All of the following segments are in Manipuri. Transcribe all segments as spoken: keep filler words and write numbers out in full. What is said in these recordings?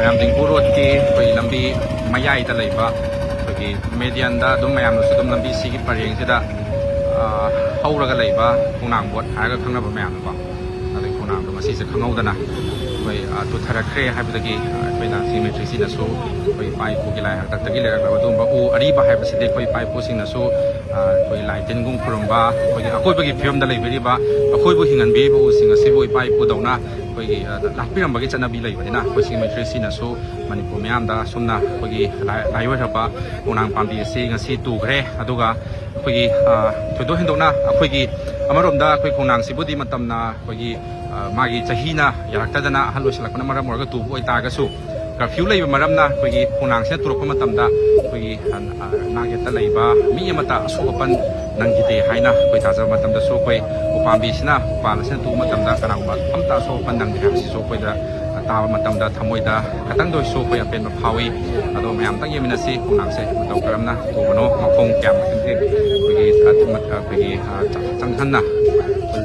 ꯌꯥꯝꯗꯤꯡꯄꯨ ꯔꯣꯗꯀꯤ ꯑꯩꯈꯣꯏꯒꯤ ꯂꯝꯕꯤ ꯃꯌꯥꯏꯗ ꯂꯩꯕ, ꯑꯩꯈꯣꯏꯒꯤ ꯃꯦꯗꯤꯌꯟꯗ ꯑꯗꯨꯝ ꯃꯌꯥꯝꯅꯁꯨ ꯑꯗꯨꯝ ꯂꯝꯕꯤꯁꯤꯒꯤ ꯄꯔꯦꯡꯁꯤꯗ, ꯑ, ꯍꯧꯔꯒ ꯂꯩꯕ ꯈꯣꯡꯅꯥꯡ ꯕꯣꯠ ꯍꯥꯏꯔꯒ ꯈꯪꯅꯕ ꯃꯌꯥꯝꯅꯀꯣ, ꯑꯗꯩ ꯈꯣꯡꯅꯥꯡꯗꯣ ꯉꯁꯤꯁꯦ ꯈꯪꯍꯧꯗꯅ ꯑꯩꯈꯣꯏ, ꯑ, ꯇꯨꯊꯔꯛꯈ꯭ꯔꯦ ꯍꯥꯏꯕꯗꯒꯤ, ꯑ, ꯑꯩꯈꯣꯏꯅ ꯁꯤ ꯃꯩꯇ꯭ꯔꯤꯁꯤꯅꯁꯨ ꯑꯩꯈꯣꯏ ꯏꯄꯥ ꯏꯄꯨꯒꯤ ꯂꯥꯏ ꯍꯥꯛꯇꯛꯇꯒꯤ ꯂꯩꯔꯛꯂꯕ ꯑꯗꯨꯒꯨꯝꯕ ꯎ ꯑꯔꯤꯕ ꯍꯥꯏꯕꯁꯤꯗꯤ ꯑꯩꯈꯣꯏ ꯏꯄꯥ ꯏꯄꯨꯁꯤꯡꯅꯁꯨ, ꯑ, ꯑꯩꯈꯣꯏ ꯂꯥꯏ ꯇꯤꯟꯒꯨꯝ ꯈꯨꯔꯨꯝꯕ, ꯑꯩꯈꯣꯏꯒꯤ ꯑꯀꯣꯏꯕꯒꯤ ꯐꯤꯕꯝꯗ ꯂꯩꯕꯤꯔꯤꯕ, ꯑꯩꯈꯣꯏꯕꯨ ꯍꯤꯡꯍꯟꯕꯤꯔꯤꯕ ꯎꯁꯤꯡ ꯑꯁꯤꯕꯨ ꯏꯄꯥ ꯏꯄꯨꯗꯧꯅ ꯑꯩꯈꯣꯏꯒꯤ, ꯑ, ꯂꯥꯠꯄꯤꯔꯝꯕꯒꯤ ꯆꯠꯅꯕꯤ ꯂꯩꯕꯅꯤꯅ, ꯑꯩꯈꯣꯏ ꯁꯤ ꯃꯩꯇ꯭ꯔꯤꯁꯤꯅꯁꯨ ꯃꯅꯤꯄꯨꯔ ꯃꯤꯌꯥꯝꯗ ꯑꯁꯨꯝꯅ ꯑꯩꯈꯣꯏꯒꯤ ꯂꯥꯏ-, ꯂꯥꯏꯑꯣꯏꯔꯕ ꯈꯣꯡꯅꯥꯡ ꯄꯥꯝꯕꯤ ꯑꯁꯤ ꯉꯁꯤ ꯇꯨꯈ꯭ꯔꯦ꯫ ꯑꯗꯨꯒ ꯑꯩꯈꯣꯏꯒꯤ, ꯑ, ꯊꯣꯏꯗꯣꯛ ꯍꯦꯟꯗꯣꯛꯅ ꯑꯩꯈꯣꯏꯒꯤ, ꯑꯃꯔꯣꯝꯗ ꯑꯩꯈꯣꯏ ꯈꯣꯡꯅꯥꯡꯁꯤꯕꯨꯗꯤ ꯃꯇꯝꯅ ꯑꯩꯈꯣꯏꯒꯤ, ꯑ, ꯃꯥꯒꯤ ꯆꯍꯤꯅ ꯌꯥꯔꯛꯇꯗꯅ ꯑꯍꯜ ꯑꯣꯏꯁꯤꯜꯂꯛꯄꯅ ꯃꯔꯝ ꯑꯣꯏꯔꯒ ꯇꯨꯕ ꯑꯣꯏꯇꯥꯔꯒꯁꯨ, ꯀꯔꯐ꯭ꯌꯨ ꯂꯩꯕ ꯃꯔꯝꯅ ꯑꯩꯈꯣꯏꯒꯤ ꯈꯣꯡꯅꯥꯡꯁꯤꯅ ꯇꯨꯔꯛꯄ ꯃꯇꯝꯗ ꯑꯩꯈꯣꯏꯒꯤ, ꯑ, ꯑ, ꯅꯥꯛ ꯌꯦꯠꯇ ꯂꯩꯕ ꯃꯤ ꯑꯃꯠꯇ ꯑꯁꯣꯛ ꯑꯄꯟ ꯅꯪꯈꯤꯗꯦ ꯍꯥꯏꯅ ꯑꯩꯈꯣꯏ ꯇꯥꯖꯕ ꯃꯇꯝꯗꯁꯨ, ꯑꯩꯈꯣꯏ ꯎꯄꯥꯝꯕꯤꯁꯤꯅ, ꯎꯄꯥꯜ ꯑꯁꯤꯅ ꯇꯨꯕ ꯃꯇꯝꯗ ꯀꯅꯥꯒꯨꯝꯕ ꯑꯝꯇ ꯑꯁꯣꯛ ꯑꯄꯟ ꯅꯪꯗꯦ ꯍꯥꯏꯕꯁꯤꯁꯨ ꯑꯩꯈꯣꯏꯗ ꯇꯥꯕ ꯃꯇꯝꯗ ꯊꯃꯣꯏꯗ ꯈꯇꯪꯗ ꯑꯣꯏꯔꯁꯨ ꯑꯩꯈꯣꯏ ꯑꯄꯦꯟꯕ ꯐꯥꯎꯏ꯫ ꯑꯗꯣ ꯃꯌꯥꯝꯇꯪ ꯌꯦꯡꯃꯤꯟꯅꯁꯤ, ꯈꯣꯡꯅꯥꯡꯁꯦ ꯃꯇꯧ ꯀꯔꯝꯅ ꯇꯨꯕꯅꯣ, ꯃꯈꯣꯡ ꯀꯌꯥꯝ ꯃꯇꯤꯛ ꯑꯩꯈꯣꯏꯒꯤ, ꯑ, ꯑꯩꯈꯣꯏꯒꯤ, ꯑ, ꯆꯪꯍꯟꯅ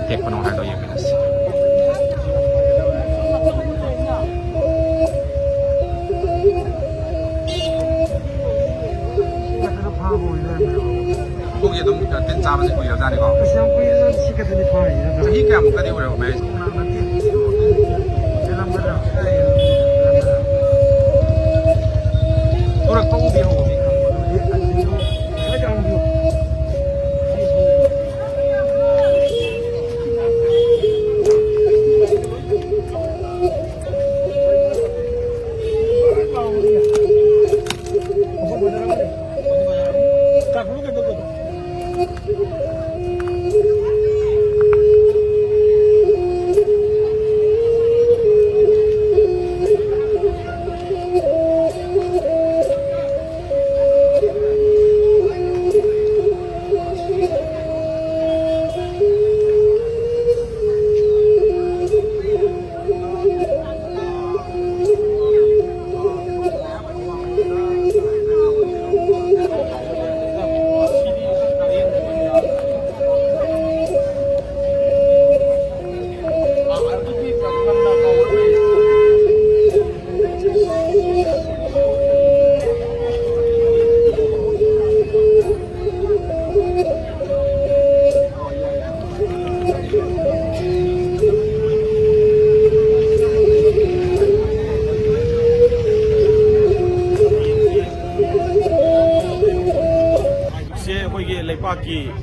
ꯇꯦꯛꯄꯅꯣ ꯍꯥꯏꯗꯣ ꯌꯦꯡꯃꯤꯟꯅꯁꯤ꯫ ꯐꯖꯅ ꯐꯥꯕ ꯑꯣꯏ ꯂꯩꯔꯝꯃꯦꯕ꯫ ꯄꯨꯛꯀꯤ ꯑꯗꯨꯝ ꯇꯤꯟ ꯆꯥꯕꯁꯦ ꯀꯨꯏꯔꯕꯖꯥꯠꯅꯤꯀꯣ? ꯑꯁ, ꯌꯥꯝ ꯀꯨꯏꯔꯦꯗ, ꯁꯤ ꯈꯛꯇꯅꯤ ꯐꯥꯔꯤꯁꯦ ꯅꯠꯇ꯭ꯔꯣ? ꯆꯍꯤ ꯀꯌꯥꯃꯨꯛꯀꯗꯤ ꯑꯣꯏꯔꯕ, ꯃꯌꯥꯏꯁꯦ? ꯈꯣꯡꯅꯥꯡ ꯅꯠꯇꯦ, ꯁꯤ ꯍꯦꯜꯂꯝꯒꯗ꯭ꯔꯥ? ꯀꯗꯥꯏ ꯍꯦꯜꯂꯝꯒꯗ꯭ꯔꯥ? ꯇꯨꯔꯛꯄ ꯎꯗꯦ ꯍꯧꯕ ꯃꯤ ꯈꯪꯕ꯫ ꯑꯗꯨꯗꯤ ꯑꯗꯨꯗꯤ ꯈꯔ ꯌꯥꯝ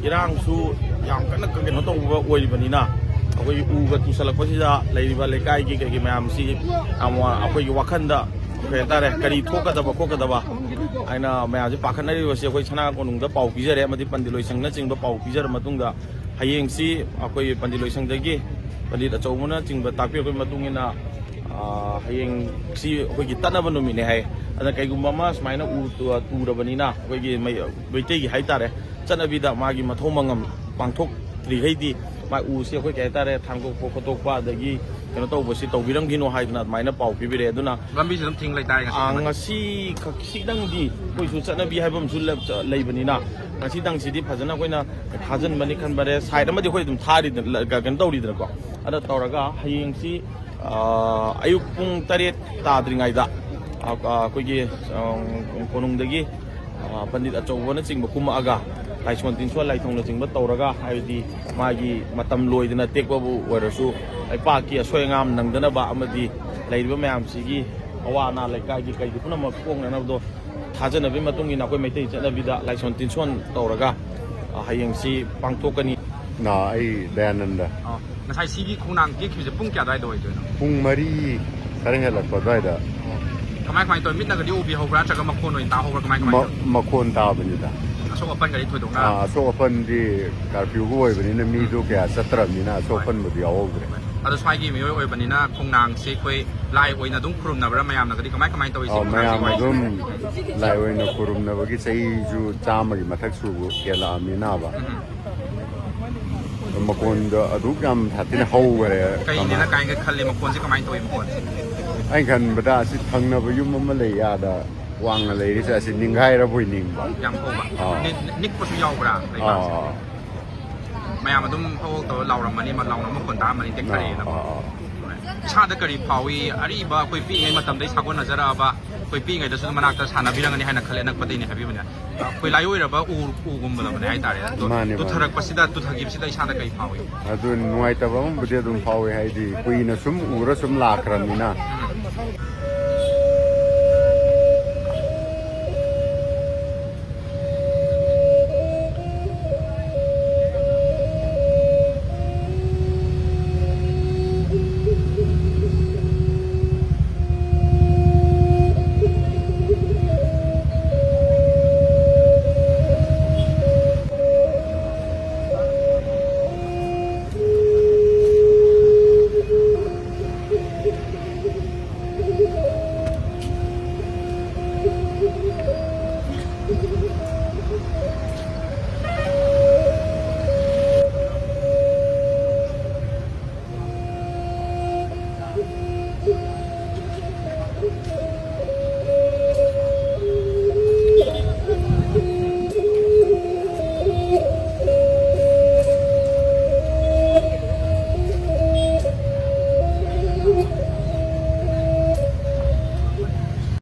ꯏꯔꯥꯡꯁꯨ ꯌꯥꯝ ꯀꯟꯅ ꯀꯩꯅꯣ ꯇꯧꯕ ꯑꯣꯏꯔꯤꯕꯅꯤꯅ, ꯑꯩꯈꯣꯏꯒꯤ ꯎꯒ ꯇꯨꯁꯜꯂꯛꯄꯁꯤꯗ ꯂꯩꯔꯤꯕ ꯂꯩꯀꯥꯏꯒꯤ ꯀꯩꯒꯤ ꯃꯌꯥꯝꯁꯤ ꯌꯥꯝ ꯑꯩꯈꯣꯏꯒꯤ ꯋꯥꯈꯜꯗ ꯀꯩ ꯍꯥꯏꯇꯥꯔꯦ, ꯀꯔꯤ ꯊꯣꯛꯀꯗꯕ ꯈꯣꯠꯀꯗꯕ ꯍꯥꯏꯅ ꯃꯌꯥꯝꯁꯤ ꯄꯥꯈꯠꯅꯔꯤꯕꯁꯤ ꯑꯩꯈꯣꯏ ꯁꯅꯥ ꯀꯣꯅꯨꯡꯗ ꯄꯥꯎ ꯄꯤꯖꯔꯦ, ꯑꯃꯗꯤ ꯄꯟꯗꯤꯠ ꯂꯣꯏꯁꯪꯅꯆꯤꯡꯕ ꯄꯥꯎ ꯄꯤꯖꯔ ꯃꯇꯨꯡꯗ, ꯍꯌꯦꯡꯁꯤ ꯑꯩꯈꯣꯏ ꯄꯟꯗꯤꯠ ꯂꯣꯏꯁꯪꯗꯒꯤ ꯄꯟꯗꯤꯠ ꯑꯆꯧꯕꯅꯆꯤꯡꯕ ꯇꯥꯛꯄꯤꯔꯛꯄꯒꯤ ꯃꯇꯨꯡ ꯏꯟꯅ, ꯑ, ꯍꯌꯦꯡꯁꯤ ꯑꯩꯈꯣꯏꯒꯤ ꯇꯠꯅꯕ ꯅꯨꯃꯤꯠꯅꯦ ꯍꯥꯏ꯫ ꯑꯗꯨꯅ ꯀꯩꯒꯨꯝꯕ ꯑꯃ ꯁꯨꯃꯥꯏꯅ ꯎ ꯇꯨ-, ꯇꯨꯔꯕꯅꯤꯅ ꯑꯩꯈꯣꯏꯒꯤ ꯃꯩ-, ꯃꯩꯇꯩꯒꯤ ꯍꯥꯏꯇꯥꯔꯦ, ꯆꯠꯅꯕꯤꯗ ꯃꯥꯒꯤ ꯃꯊꯧ ꯃꯉꯝ ꯄꯥꯡꯊꯣꯛꯇ꯭ꯔꯤꯈꯩꯗꯤ ꯃꯥ ꯎꯁꯤ ꯑꯩꯈꯣꯏ ꯀꯩ ꯍꯥꯏꯇꯥꯔꯦ, ꯊꯥꯡꯗꯣꯛꯄ ꯈꯣꯠꯇꯣꯛꯄ ꯑꯗꯒꯤ ꯀꯩꯅꯣ ꯇꯧꯕꯁꯤ ꯇꯧꯕꯤꯔꯝꯈꯤꯅꯣ ꯍꯥꯏꯗꯅ ꯑꯗꯨꯃꯥꯏꯅ ꯄꯥꯎ ꯄꯤꯕꯤꯔꯛꯑꯦ꯫ ꯑꯗꯨꯅ ꯂꯝꯕꯤꯁꯤ ꯑꯗꯨꯝ ꯊꯤꯡ ꯂꯩꯇꯥꯔꯦ ꯉꯁꯤ ꯑꯥ, ꯊꯦꯡꯅ꯫ ꯉꯁꯤ ꯈꯛ-, ꯁꯤꯗꯪꯗꯤ ꯑꯩꯈꯣꯏꯁꯨ ꯆꯠꯅꯕꯤ ꯍꯥꯏꯕ ꯑꯃꯁꯨ ꯂꯩ-, ꯂꯩꯕꯅꯤꯅ ꯉꯁꯤꯗꯪꯁꯤꯗꯤ ꯐꯖꯅ ꯑꯩꯈꯣꯏꯅ ꯊꯥꯖꯤꯟꯕꯅꯤ ꯈꯟꯕꯔꯦ꯫ ꯁꯥꯏꯠ ꯑꯃꯗꯤ ꯑꯩꯈꯣꯏ ꯑꯗꯨꯝ ꯊꯥꯔꯤꯗꯅ, ꯀꯩꯅꯣ ꯇꯧꯔꯤꯗꯅꯀꯣ꯫ ꯑꯗ ꯇꯧꯔꯒ ꯍꯌꯦꯡꯁꯤ, ꯑꯥ, ꯑꯌꯨꯛ ꯄꯨꯡ ꯇꯔꯦꯠ ꯇꯥꯗ꯭ꯔꯤꯉꯩꯗ, ꯑꯥ, ꯑꯩꯈꯣꯏꯒꯤ, ꯑꯥ, ꯀꯣꯅꯨꯡꯗꯒꯤ, ꯑꯥ, ꯄꯟꯗꯤꯠ ꯑꯆꯧꯕꯅꯆꯤꯡꯕ ꯀꯨꯝꯃꯛꯑꯒ ꯂꯥꯏꯁꯣꯟ ꯇꯤꯟꯁꯣꯟ ꯂꯥꯏꯊꯧꯅꯆꯤꯡꯕ ꯇꯧꯔꯒ, ꯍꯥꯏꯕꯗꯤ ꯃꯥꯒꯤ ꯃꯇꯝ ꯂꯣꯏꯗꯅ ꯇꯦꯛꯄꯕꯨ ꯑꯣꯏꯔꯁꯨ, ꯂꯩꯄꯥꯛꯀꯤ ꯑꯁꯣꯏ ꯑꯉꯥꯝ ꯅꯪꯗꯅꯕ ꯑꯃꯗꯤ ꯂꯩꯔꯤꯕ ꯃꯌꯥꯝꯁꯤꯒꯤ ꯑꯋꯥ ꯑꯅꯥ ꯂꯩꯀꯥꯏꯒꯤ ꯀꯩꯒꯤ ꯄꯨꯝꯅꯃꯛ ꯀꯣꯛꯅꯅꯕꯗꯣ ꯊꯥꯖꯅꯕꯒꯤ ꯃꯇꯨꯡ ꯏꯟꯅ ꯑꯩꯈꯣꯏ ꯃꯩꯇꯩ ꯆꯠꯅꯕꯤꯗ ꯂꯥꯏꯁꯣꯟ ꯇꯤꯟꯁꯣꯟ ꯇꯧꯔꯒ, ꯑ, ꯍꯌꯦꯡꯁꯤ ꯄꯥꯡꯊꯣꯛꯀꯅꯤ꯫ ꯅ ꯑꯩ ꯗꯌꯥꯅꯟꯗ꯫ ꯑꯣ, ꯉꯁꯥꯏ ꯁꯤꯒꯤ ꯈꯣꯡꯅꯥꯡ ꯇꯦꯛꯈꯤꯕꯁꯦ ꯄꯨꯡ ꯀꯌꯥ ꯑꯗꯨꯋꯥꯏꯗ ꯑꯣꯏꯗꯣꯏꯅꯣ? ꯄꯨꯡ ꯃꯔꯤ ꯈꯔ ꯍꯦꯜꯂꯛꯄ ꯑꯗꯨꯋꯥꯏꯗ꯫ ꯀꯃꯥꯏ ꯀꯃꯥꯏꯅ ꯇꯧꯋꯤ? ꯃꯤꯠꯅꯒꯗꯤ ꯎꯕꯤꯍꯧꯕ꯭ꯔꯥ, ꯅꯠꯇ꯭ꯔꯒ ꯃꯈꯣꯟ ꯑꯣꯏꯅ ꯇꯥꯍꯧꯕ꯭ꯔꯥ? ꯀꯃꯥꯏ ꯀꯃꯥꯏꯅ ꯃ-, ꯇꯧꯋꯤ? ꯃꯈꯣꯟ ꯇꯥꯕꯅꯤꯗ꯫ ꯑꯁꯣꯛ ꯑꯄꯟꯒꯗꯤ ꯊꯣꯏꯗꯣꯛꯅ? ꯑꯥ, ꯑꯁꯣꯛ ꯑꯄꯟꯗꯤ ꯀꯥꯔꯐ꯭ꯌꯨꯒ ꯑꯣꯏꯕꯅꯤꯅ ꯃꯤꯗꯣ ꯀꯌꯥ ꯆꯠꯇ꯭ꯔꯕꯅꯤꯅ ꯑꯁꯣꯛ ꯍꯣꯏ꯫ ꯑꯄꯟꯕꯨꯗꯤ ꯌꯥꯎꯍꯧꯗ꯭ꯔꯦ꯫ ꯑꯗꯣ ꯁ꯭ꯋꯥꯏꯒꯤ ꯃꯤꯑꯣꯏ ꯑꯣꯏꯕꯅꯤꯅ ꯈꯣꯡꯅꯥꯡꯁꯦ ꯑꯩꯈꯣꯏ ꯂꯥꯏ ꯑꯣꯏꯅ ꯑꯗꯨꯝ ꯈꯨꯔꯨꯝꯅꯕ꯭ꯔꯥ? ꯃꯌꯥꯝꯅꯒꯗꯤ ꯀꯃꯥꯏ ꯀꯃꯥꯏꯅ ꯇꯧꯋꯤ ꯁꯤ ꯑꯧ, ꯈꯣꯡꯅꯥꯡꯁꯤꯒꯤ ꯃꯌꯥꯝ ꯋꯥꯔꯤꯁꯦ? ꯑꯗꯨꯝ ꯂꯥꯏ ꯑꯣꯏꯅ ꯈꯨꯔꯨꯝꯅꯕꯒꯤ ꯆꯍꯤꯁꯨ ꯆꯥꯝꯃꯒꯤ ꯃꯊꯛ ꯁꯨꯕ ꯍꯦꯜꯂꯛꯑꯃꯤꯅꯕ꯫ ꯎꯝ꯫ ꯃꯈꯣꯟꯗꯣ ꯑꯗꯨꯛ ꯌꯥꯝ ꯁꯥꯊꯤꯅ ꯍꯧꯈꯔꯦ꯫ ꯀꯩꯅꯦꯅ ꯀꯥꯏꯅꯒ ꯈꯜꯂꯤ ꯃꯈꯣꯟꯁꯦ? ꯀꯃꯥꯏꯅ ꯇꯧꯋꯤ ꯃꯈꯣꯟꯁꯦ? ꯑꯩꯅ ꯈꯟꯕꯗ ꯑꯁꯤ ꯊꯪꯅꯕ ꯌꯨꯝ ꯑꯃ ꯂꯩ, ꯑꯥꯗ ꯋꯥꯡꯅ ꯂꯩꯔꯤꯁꯦ, ꯑꯁꯤ ꯅꯤꯡꯈꯥꯏꯔꯕꯣꯏ ꯅꯤꯡꯕ꯫ ꯌꯥꯝ ꯍꯧꯕ꯫ ꯑꯥ꯫ ꯅꯤ-, ꯅꯤꯛꯄꯁꯨ ꯌꯥꯎꯕ꯭ꯔꯥ ꯂꯩꯕꯥꯛꯁꯦ? ꯑꯥ꯫ ꯃꯌꯥꯝ ꯑꯗꯨꯝ ꯍꯧ ꯍꯧ ꯇꯧꯔ ꯂꯥꯎꯔꯝꯃꯅꯤ, ꯃ-, ꯂꯥꯎꯅꯕ ꯃꯈꯣꯟ ꯇꯥꯔꯝꯃꯅꯤ, ꯇꯦꯛꯊꯔꯛꯑꯦꯅꯀꯣ꯫ ꯑꯥ, ꯑꯥ, ꯑꯥ꯫ ꯏꯁꯥꯗ ꯀꯔꯤ ꯐꯥꯎꯏ? ꯑꯔꯤꯕ ꯑꯩꯈꯣꯏ ꯄꯤꯛꯏꯉꯩ ꯃꯇꯝꯗꯒꯤ ꯁꯥꯒꯣꯟꯅꯖꯔꯛꯑꯕ, ꯑꯩꯈꯣꯏ ꯄꯤꯛꯏꯉꯩꯗꯁꯨ ꯑꯗꯨꯝ ꯃꯅꯥꯛꯇ ꯁꯥꯟꯅꯕꯤꯔꯝꯒꯅꯤ ꯍꯥꯏꯅ ꯈꯜꯂꯦ, ꯑꯅꯛꯄꯗꯩꯅꯦ ꯍꯥꯏꯕꯤꯕꯅꯦ꯫ ꯑꯩꯈꯣꯏ ꯂꯥꯏ ꯑꯣꯏꯔꯕ ꯎ, ꯎꯒꯨꯝꯕꯗꯕꯅꯦ ꯍꯥꯏꯇꯥꯔꯦ꯫ ꯑꯗꯣ ꯃꯥꯅꯦ, ꯃꯥꯅꯦ꯫ ꯇꯨꯊꯔꯛꯄꯁꯤꯗ, ꯇꯨꯊꯈꯤꯕꯁꯤꯗ ꯏꯁꯥꯗ ꯀꯔꯤ ꯐꯥꯎꯏ? ꯑꯗꯨ ꯅꯨꯡꯉꯥꯏꯇꯕ ꯑꯃꯕꯨꯗꯤ ꯑꯗꯨꯝ ꯐꯥꯎꯋꯦ, ꯍꯥꯏꯗꯤ ꯀꯨꯏꯅ ꯁꯨꯝ ꯎꯔ ꯁꯨꯝ ꯂꯥꯛꯈ꯭ꯔꯕꯅꯤꯅ꯫ ꯎꯝ꯫